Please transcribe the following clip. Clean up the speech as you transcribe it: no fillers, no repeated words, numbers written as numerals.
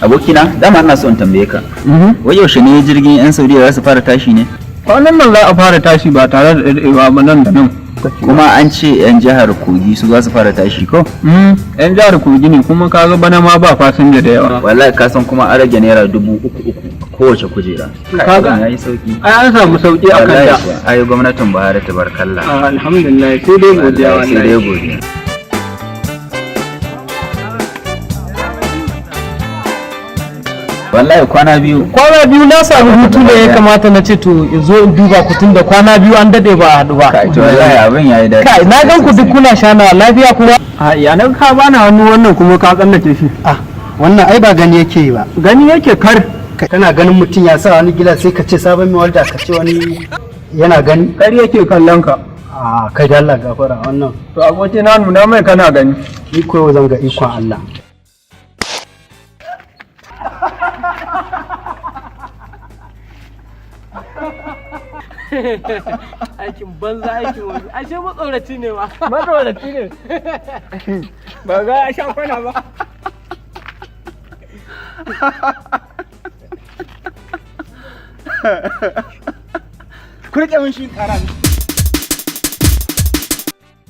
Abokina, dama ina so in tambaye ka, wai yaushe ne jirgin 'yan Saudiya za su fara tashi ne? Kwanan nan za a fara tashi ba tare da daɗewa ba, nan da nan. Kuma an ce 'yan jihar Kogi su za su fara tashi ko? Yan jihar Kogi ne, kuma kaga bana ma ba fasinja da yawa. Wallahi ka san kuma an rage ₦3,000 kowace kujera. Kaga- Abin yayi sauki. Ai an samu sauki a kan Wallahi da. kuwa, ai gwamnatin Buhari, tabarkalla. Alhamdulillah, sai dai godiya. Wallahi, sai dai Wallahi. godiya. Wallahi kwana biyu. Kwana biyu na sami hutu da ya kamata na ce to in zo in duba ku, tun da kwana biyu an dade ba a haɗu ba. Kai, to wallahi abin yayi daɗi. Kai, na gan ku duk kuna shanawa lafiya kuma. A yanar ka bana hannu, wannan kuma ka tsallake shi. Ah, wannan ai ba gani yake yi ba. Gani yake kar. Kana ganin mutum ya sa wani gila, sai ka ce sabon mai walda, ka ce wani yana gani. Kar yake kallon ka. A kai da Allah gafara wannan. To aboki na, nuna mai kana gani. Ni ko zan ga ikon Allah. Aikin banza, aikin wani, ashe matsoraci ne ma. Matsoraci ne, ba ga ya sha kwana ba. Ku rike min shi, kara.